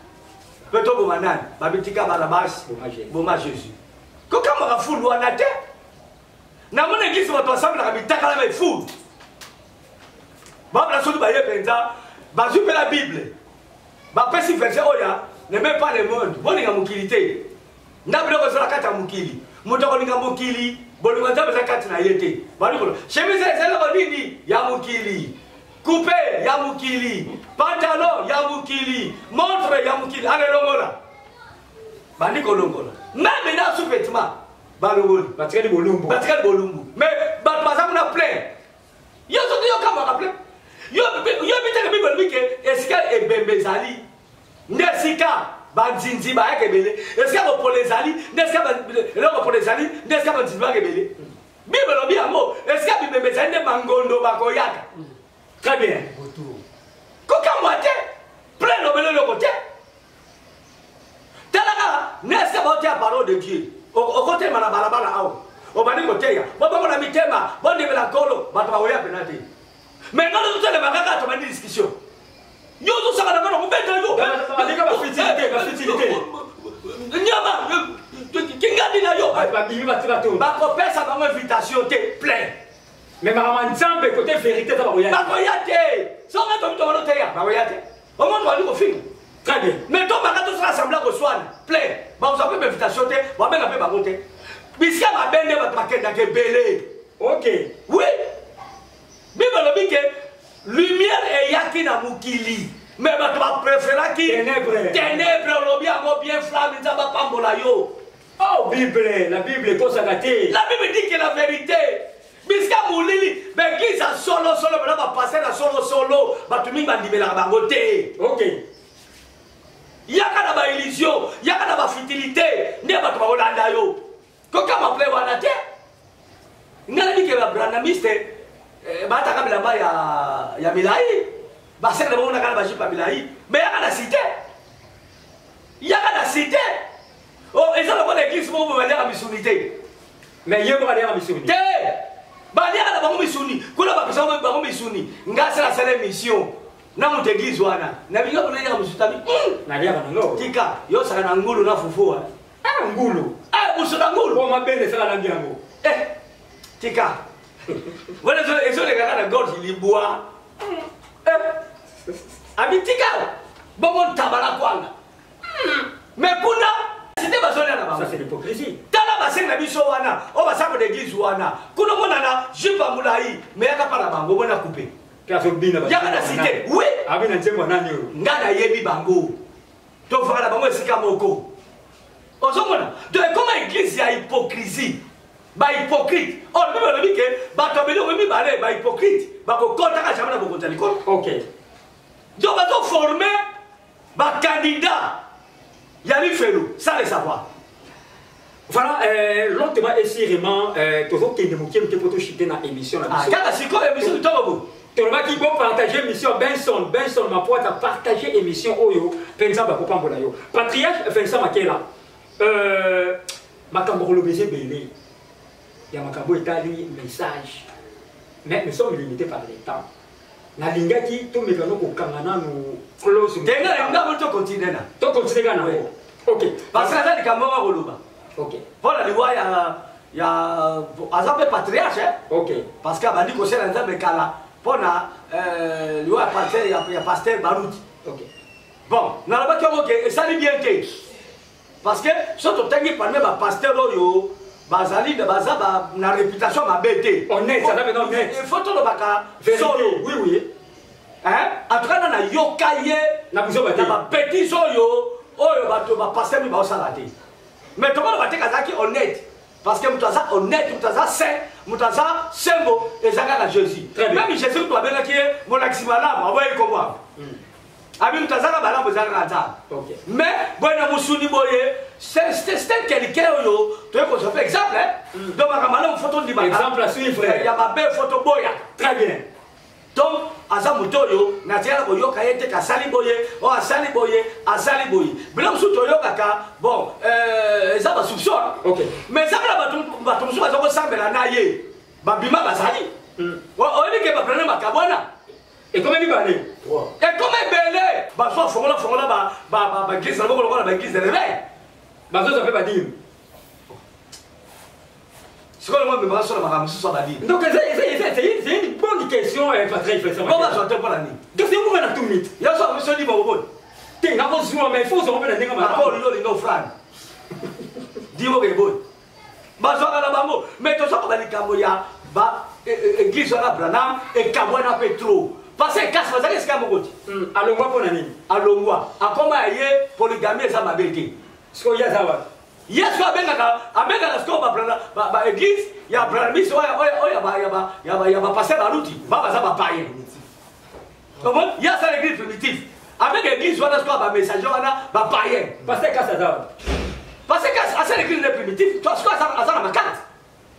mpe toboma nani? Babitika Barabas, boma Jésus. Kokamwaka foule wana te. Namona église bato basambelaka mitakala, me foule babla soki baye mpenza, bazwi mpe na Bible, bapesi verset oyo: "N'aimez pas le monde", bolinga mokili te. Nda biloko ezala kati ya mokili, moto akolinga mokili, bolingo Nzambe eza kati na ye te. Balikolo chemise eza eloko nini ya mokili, coupe ya mokili, pantalon ya mokili, montre ya mokili, alelongola, bandi kolongola même na sous-vêtement balongoli. Batikali bolumbu. Batikali bolumbu, mais bato baza kuna plein. Yo soki yokamwaka plein, yo biteke. Bible elobi ke esika ebembe ezali nde esika banzinzi bayaka ebele, esika kopola ezali nde esika eloko kopola ezali nde esika banzinzi bayaka ebele. Bible elobi yango: esika bibembe ezali nde bangondo bakoyaka. Très bien. Kokamwa te, plein lobele eloko te. Talaka na esika baoteya parole de Dieu, okotelema na balabala awa, obandi koteya: "Bobongola mitema, bondimela Nkolo", bato bakoya pena te. Mais nga tozotelema kaka, tobandi discussion, yo ozosaka na nga na kobeta yo. Balinga bafutilité, bafutilité. Nyama kingandi na yo. Babimi batika to. Bakopesa bango invitation te, plein. Mais makambo Nzambe, côté vérité eza, bakoya. Bakoya te. Songa tomi tobano teya, bakoya te. Omoni bandi kofinga. Très bien. Mais tobaka tosala assemblée koswana, plein. Bakozwa mpe bainvitation te, babenga mpe bango te. Bisika mabe nde bato bakendaka ebele. Ok. Oui, Bible elobi ke lumière eyaki na mokili, mais bato bapréféraki Ténèbre. Ténèbre. Olobi yango bien, flamme. Nzambe apambola yo. Oh, Bible, la Bible ekosaka te. La Bible dit que la vérité, bisika molili, baeglise ya solosolo mpena, bapasteur ya solosolo, bato mingi bandimelaka bango te. Ok. Yaka na baillusion, yaka na bafutilité, nde bato bakolanda yo. Kokama plein wana te. Ngai nayebi ke babranhamiste bataka bilamba ya milai, basekele bango naka na bajupe ya milai, mais yaka na cité, yaka na cité. Oh, eza lokola église moko boye baliaka misuni te. Mais ye moko aliaka misuni. Te, baliaka na bango misuni kuna, bapesa bango misuni. Ngai asala asala émission na moto église wana na bingo koleliaka misuni tabi. Naliaka nango. Tika yo osaka na ngulu na fufu. Ah, ngulu. Eh, musu na ngulu. Po mabele esala langi yango. Eh, tika wana ezolekaka na gorge libwa. Eh, abitika bongo ntaba na kwanga mais kuna site bazolia na bango. Ça, c'est l'hypocrisie. Tala basengi na biso wana oyo basako na église wana kuna omonana jupe ya molai me yaka mpa na bango omona coupe. Mpe azobina. Yaka na cité, oui. Abina nzembo nani oyo? Nga nayebi bango, tovaka na bango esika moko. Ozomona, donc ekoma église ya hypocrisie, bahypocrite oyo mpe balobi ke bato ya biloko mibale bahypocrite bakokɔtaka jamais na bokonzi ya likolo. Donc bazoforme bacandidat ya lifelo sans le savoir. Voilà, lentement et sûrement, tozokende moke moke mpo tochite na émission na biso. Kaka sikoyo émission kitoko boye. Tolobaki bopartage émission. Benson, Benson Mapwata, partage émission oyo mpe Nzambe akopambola yo. Patriarche Vincent Makela, makambo koloba eza ebele ya makambo etali message, mais nous sommes limités par le temps. Nalingaki tomeka no kokanga nanu close. Ndenge ngambo tokontinue na Tokontinue kaka nango, ok. Parce que aza likambo moko koloba. Mpona liwa ya aza mpe patriarche, hein? Parce que abandi kosala Nzambe kala mpona liwa ya pasteur, ya pasteur Baruti. Bon, nalobaki yango ke esali bien te, parce que so totangi parmi bapasteur oyo bazali baza na réputation mabe te. Honnête, ça va, honnête. Il faut tolobaka Vérité. solo. Oui. Hein? En tout cas, na nayoka ye Na biso na babêtise oyo bato bapasteur mi baosala te, mais tokoloba te kazalaki honnête, parce que moto aza honnête, moto aza saint, moto aza sembo, eza kaka Jésus. Très bien. Même Jésus moto abengaki ye molakisi malamu, aboyi kombo abi moto azaka malamu eza kaka Nzambe. Mais boye na mosuni boye, c'est quelqu'un oyo toye kozwa mpe exemple, hein? Donc makambo malamu fo tondimaka. Exemple à suivre. Ya mabe fo toboyaka. Très bien. Donc aza moto oyo natikala koyoka ye te kasali boye, oyo asali boye, asali boye. Biloko mosusu toyokaka, bon, eza basoupçon. Mais eza mpona bato mosusu baza kosambela na ye, babima bazali. Oyebi ke baprene makambo wana. Ekoma mibale. Ekoma ebele. Bazwa fongola fongola baeglise na bango lokola baeglise de réveil. Bazozwa mpe badime. Sikoyo ngo memaka so na makambo mosusu ya badime. Donc c'est une bonne question, Patrick Vincent. Bo bazwa te mpona nini? Donc c'est ngonga na tumi. Yo so biso ndima boboni. Te, nakozwa, mais il faut ozwa mpe na ndenge malamu. Akolo yo olinga ofrane. Dimo ke boye. Bazwaka na bango, mais tozwaka balikambo ya ba église wana Branham ekabwana mpe trop. Parce que kasi bazalaki esika moko te. Alongwa mpo na nini? Alongwa. Akoma ya ye polygamie eza mabe te. Sikoyo ye aza wapi? Ye sikoyo abengaka sikoyo ba Branham, ba église ya Branhamiste oyo, oyo ya ba pasteur Baruti, ba baza ba païen. Omoni? Ye asala église primitive. Avec église wana sikoyo ba messager wana ba païen. Pasteur Kasi aza wapi? Parce que asala église primitive, toi sikoyo aza na makala.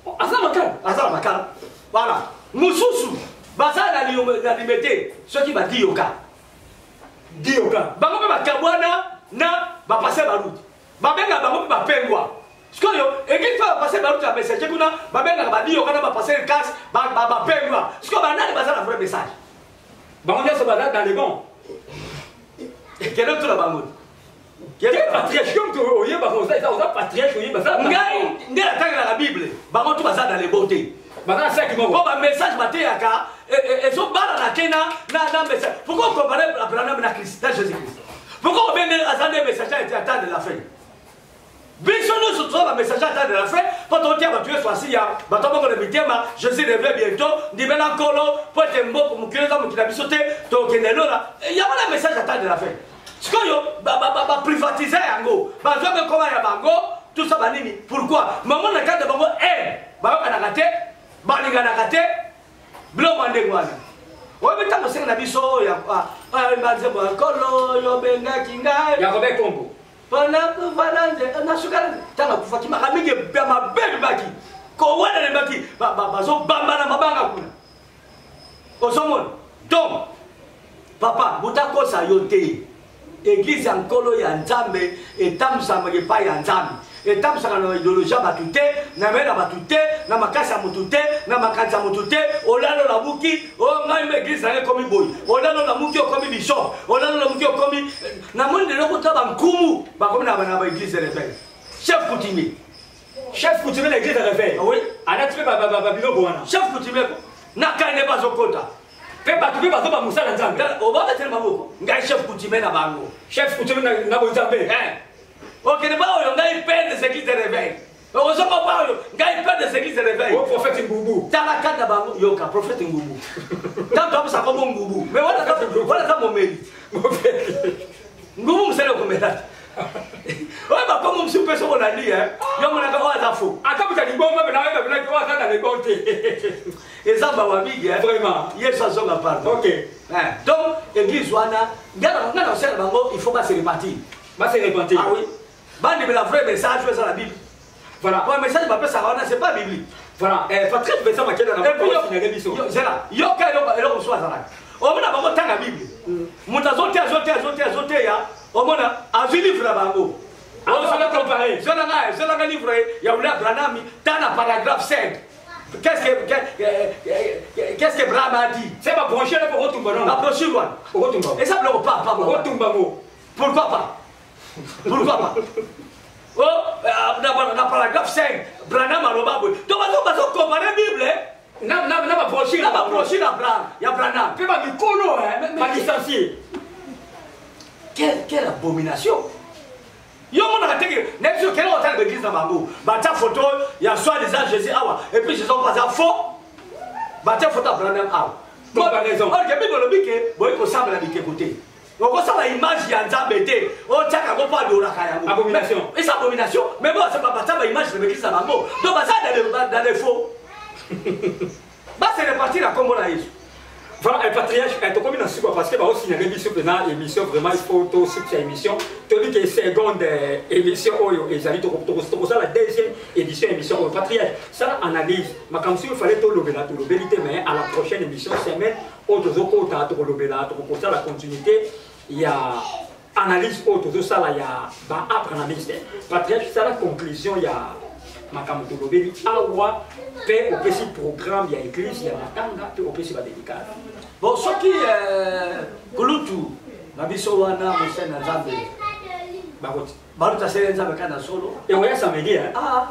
Oh, aza na makala? Aza na makala. Voilà. Mosusu baza na na limete soki ba dioka. Dioka. Bango mpe bakabwana na ba pasteur Baruti. Babenga bango mpe bapengwa. Sikoyo église mpe ba pasteur Baruti ya messager kuna babengaka ba dioka na ba pasteur Kasi, bapengwa. Sikoyo banani baza na vrai message? Bango nyonso baza dans les bons. Kende tuna bango. Ke patriarche yo moto oyebaka oza patriarche oyeba za Ngai nde natangelaka Bible, bango tu baza dans les bons te. Baza na saki moko. Mpo ba message bateyaka, ezobalana te na message. Pourquoi comparer Abraham na Christ, na Jésus-Christ? Pourquoi obenge aza nde message ya temps de la fin? Biso nyonso toza ba message ya temps de la fin, mpo totia bato nyonso asiya, bato bongo na mitema, Jésus revient bientôt, ndimela Nkolo, mpo ete mboka mokili eza mokili na biso te, tokende lola. Yango na message ya temps de la fin. Sikoyo, ba privatize yango, bazwa mpe nkoma ya bango, tout ça banini. Pourquoi? Bango na kati ya bango, bayokanaka te, balinganaka te, biloko ya ndenge wana. Oyebi ntango osenga na biso oyo ya, banzembo ya Nkolo oyo obengaki ngai. Ya Robert Kombo. Mpona kufana nze, nasuka ntango akufaki, makambo mingi ya mabe ebimaki. Kowana ebimaki, bazobambana mabanga kuna. Ozomona? Donc, papa, moto akosa yo te. Église ya Nkolo ya Nzambe etambwisamaka epai ya Nzambe. Etambwisaka na idéologie ya bato te, na mayele ya bato te, na makasi ya motu te, na makanisi ya motu te. Olala olamuki, oyo ngai mpe église na ngai ekomi boye. Olala olamuki okomi bishop, olala olamuki okomi, namoni lelo kuta bankumu bakomi na ba église de réveil. Chef coutumier. Chef coutumier na église de réveil. Ah oui. Alati mpe ba biloko wana. Chef coutumier ko. Na kande bazokota. Mpe bato mpe bazoba mosala Nzambe. Obabeteli maboko, ngai chef coutumier na bango. Chef coutumier na bonzambe. Okende ba oyo, ngai père des églises de réveil. Okozonga ba oyo, ngai père des églises de réveil. O prophète Ngubu. Tala kanda bango, yoka prophète Ngubu. Tanto apesa kombo Ngubu. Mais wana wana za momeli. Ngubu mosali okomela te. Oyo bakombo mosusu mpe soko olandi yo monaka oyo aza faux. Ata moto ya liboma mpe naoyeba mpenaki oyo aza na lebon te. Eza mawa mingi. Vraiment. Yesu azonga pardon. Ok. Donc église wana nga na kosala bango, il faut ba se repentir. Ba se repentir. Ah oui. Bandimela vrai message oyo eza na Bible. Voilà. Po message bapesaka wana, c'est pas biblique. Voilà. Patrick Vincent Makela na Et puis, signalé biso. Zela, yoka eloko eloko mosusu azalaka. Omona bango tanga Bible. Moto azoteya, azoteya, azoteya, azoteya, omona azwi livre na bango. Azosala comparer. Zwelanga, zwelanga livre ya William Branham, ta na paragraphe 5. Qu'est-ce que Branham a dit? C'est ma brochure là pour retomber non. La brochure wana. Okotumba. Et ça biloko pa pa. Okotumba ngo. Pourquoi pas? Pourquoi pas? Oh, na paragraphe 5, Branham aloba boye. Donc bazo comparer Bible, eh? Na ba brochure. Na ba brochure ya Branham, ya Branham. Mpe ba mikolo, hein, ba licencié. Quelle abomination! Yo monaka teke na biso kele otala ba église na bango. Batia photo ya soi-disant Jésus awa et puis Jésus aza faux. Batia photo ya Branham awa. Comparaison. Or que Bible elobi ke boyi kosambela bikeko te. Okosala image ya Nzambe te. Otiaka yango mpo adoraka yango. Abomination. Eza abomination. Mais bon, c'est pas batia ba image na église na bango. Donc baza dans le faux. Ba se repartir na kombo na Yesu. Voilà, un patriarche, un tokomi na suka parce que ba signaler biso pena émission, vraiment il faut to suka émission. Toli que seconde émission oyo ezali to to to la deuxième édition émission oyo patriarche. Ça analyse, makambo il fallait to lobela to lobelité, mais à la prochaine émission semaine oyo tozokota to lobela to ko la continuité il y a analyse oyo tozosala ya ba analyste. Patriarche, ça la conclusion ya makambo tolobeli awa mpe opesi programme ya église ya matanga mpe opesi badédicace. Bon, soki kulutu na biso wana mosali na Nzambe Baroti. Baruti asali Nzambe kaka na solo. Eoya samedi, hein? Ah,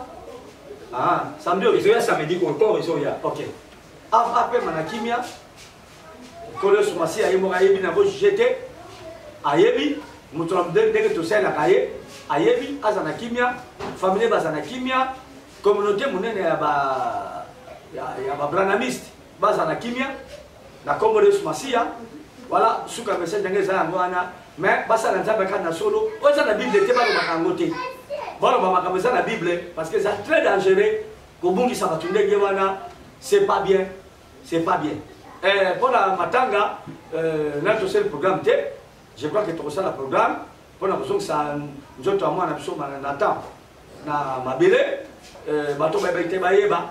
ah, samedi oyo. Ezoya samedi encore, ezoya. Ok, apema na kimia. Nkolo Yesu Masiya ye moko ayebi na bojuge te, ayebi moto na ndenge tosalelaka ye, ayebi. Aza na kimia, famille baza na kimia, communauté monene ya ba ya babranhamiste baza na kimia na kombo na Yesu Masiya. Voilà, suka message ndenge eza yango wana. Mais basala Nzambe kaka na solo. Oyo eza na Bible te, balobaka yango te. Baloba makambo eza na Bible parce que eza très dangereux kobungisa bato ndenge wana. C'est pas bien, c'est pas bien. Mpona matanga, na tosali programme te. Je crois que tokosala programme mpona kozongisa nzoto ya mwana biso na temps na mabele. Bato bayebaki te bayeba.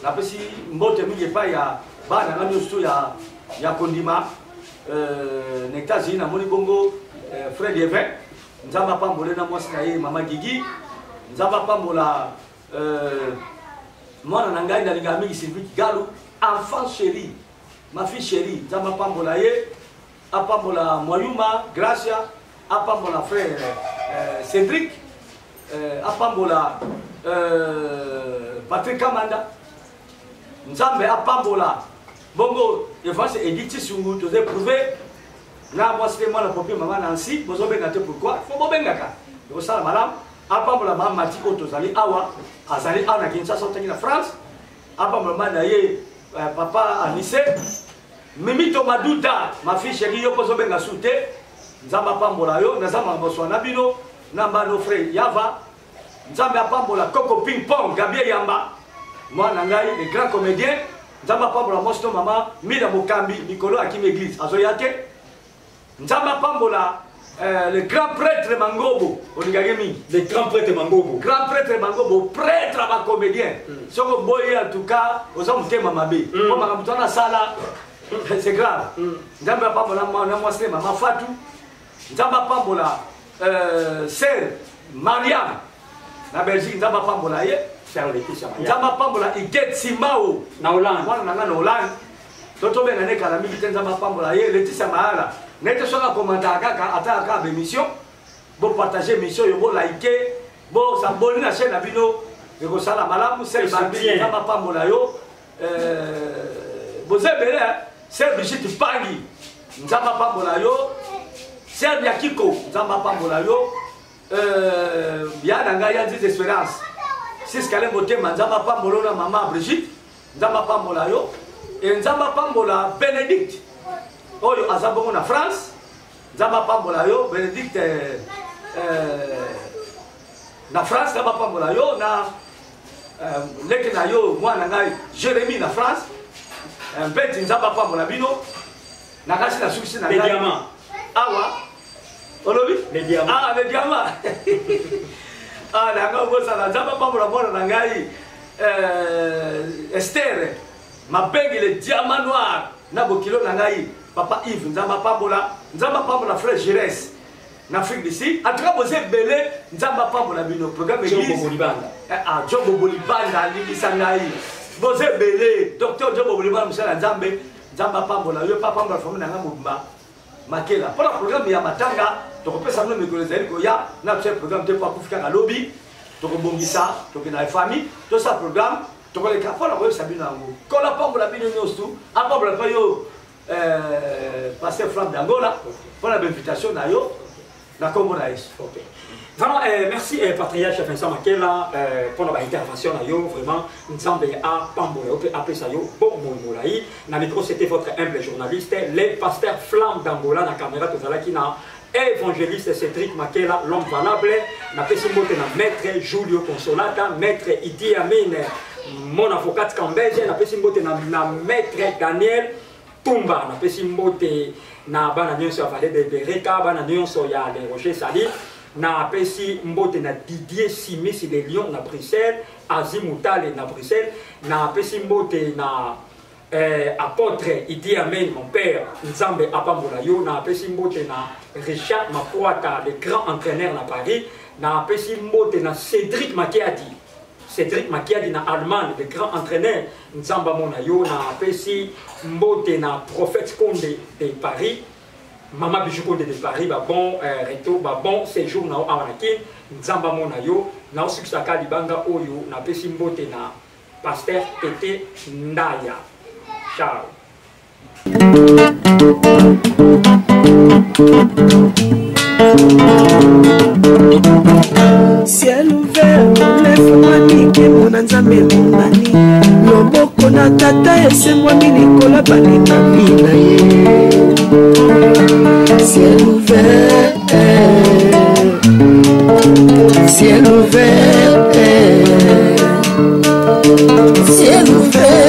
Napesi mbote mingi epai ya bana nga nyonso ya kondima na États-Unis. Namoni bongo frère Lievin, Nzambe apambola na mwasi na ye mama Gigi. Nzambe apambola mwana na ngai nalingaka mingi, Sylvie Kigalu, enfant chéri, ma fille chérie. Nzambe apambola ye, apambola Mwayuma Gracia, apambola frère Cédric, apambola Patrick Kamanda. Nzambe apambola bongo Evance Edith Chisungu, toza éprouvé na mwasi te, mwana popi, mama Nancy. Bozobenga te, pourquoi? Fo bobengaka, ekosala malamu. Apambola mama Mati oyo tozali awa, azali awa na Kinshasa, otangi na France. Apambola mama na ye, papa Anise Mimito Maduta, ma fille chérie. Yo mpo ozobenga su te, Nzambe apambola yo. Naza makambo swa na bino na mbano frère Yava. Nzambe apambola Koko Ping Pong Gabie Yamba, mwana ngai, le grand comédien. Nzambe apambola mwasi to mama Mila Mokambi, mikolo akimi église, azoya te. Nzambe apambola le grand prêtre Mangobo, olingaki mingi. Le grand prêtre Mangobo. Grand prêtre Mangobo, prêtre ya bacomédien. Soki oboyi, en tout cas oza motema mabe. Po makambo to wana asala, c'est grave. Nzambe apambola na mwasi ne mama Fatu. Nzambe apambola sœur Mariam na Belgique, Nzambe apambola ye. Sœur Laetitia Mariam. Nzambe apambola Iget Simao na Hollande. Mwana na nga na Hollande, to tobenga ne kala mingi te. Nzambe apambola ye. Laetitia Mayala nete soki akomantaka kaka, atalaka kaka bémission. Bopartage émission oyo, bolike, bosaboni na chaîne na bino, ekosala malamu. Sel Bambi, Soutien. Nzambe apambola yo. Boza ebele. Sœur Brigitte Pangi, Nzambe apambola yo. Sœur Nyakiko, Nzambe apambola yo. Euh, ya na ngai ya Nziza Esperance. Siska le motema, Nzambe apambola na mama Brigitte, Nzambe apambola yo. Et Nzambe apambola Benedicte oyo aza bongo na France. Nzambe apambola yo Benedicte euh, euh, na France, Nzambe apambola yo na euh, leki na yo mwana ngai Jérémie na France. Euh, Mbeti Nzambe apambola bino. Nakasi nasukisi na ngai awa olobi ah le diamant ah nanga obosana Nzambe apambola mwana na ngai euh, Esther Mabengi le diamant noir na bokilo na ngai papa Yves Nzambe apambola Nzambe apambola frère Gires na Afrique du Sud. En tout cas, boza ebele, Nzambe apambola bino. Programme église. Joe Bolibanda. Eh, ah, Joe Bolibanda alingisa ngai. Boza ebele, docteur Joe Bolibanda mosala Nzambe, Nzambe apambola yo, papa apambola famille na ngai mobimba. Makela. Mpo na programme ya matanga, tokopesa bino mikolo ezali koya, na biso programme te mpo akufi kaka lobi, tokobongisa, tokenda na famille, tosala programme, tokoleka mpo na koyebisa bino yango. Nkolo apambola bino nyonso, apambola mpe yo euh, pasteur Flamme d'Angola mpo na bainvitation na yo na nkombo na Yesu. Okay. Vraiment, euh, merci euh, Patriarche Vincent Makela euh, pour la intervention na yo. Vraiment, Nzambe apambola yo pe apesa yo bon molai. Na micro, c'était votre humble journaliste, le pasteur Flamme d'Angola na caméra tozalaki na évangéliste Cédric Makela, l'homme valable, na pesi mbote na maître Julio Consolata, maître Idi Amin, mon avocat Kambeze, na pesi mbote na, na maître Daniel Tumba, na pesi mbote na bana nyonso ya Vallée de Bereka, bana nyonso ya Le Rocher Sali, na pesi mbote na Didier Simis de Lyon na Bruxelles, Azi Mutale na Bruxelles, na pesi mbote na eh, apôtre Idi Amin mon père Nzambe apambola yo na apesi mbote na Richard Makwata le grand entraîneur na Paris na apesi mbote na Cédric Makiadi Cédric Makiadi na Allemagne le grand entraîneur Nzambe amona yo na apesi mbote na prophète Konde de Paris Mama Bijou Konde de Paris ba bon euh, retour ba bon séjour na awa na Kin Nzambe amona yo na osukisaka libanga oyo na apesi mbote na Pasteur Tete Ndaya. Ciao. Ciel ouvert olefungwami nkembo na nzambe emonani loboko na tata esembwami likolo balekami na ye ciel ouvert ciel ouvert ciel ouvert.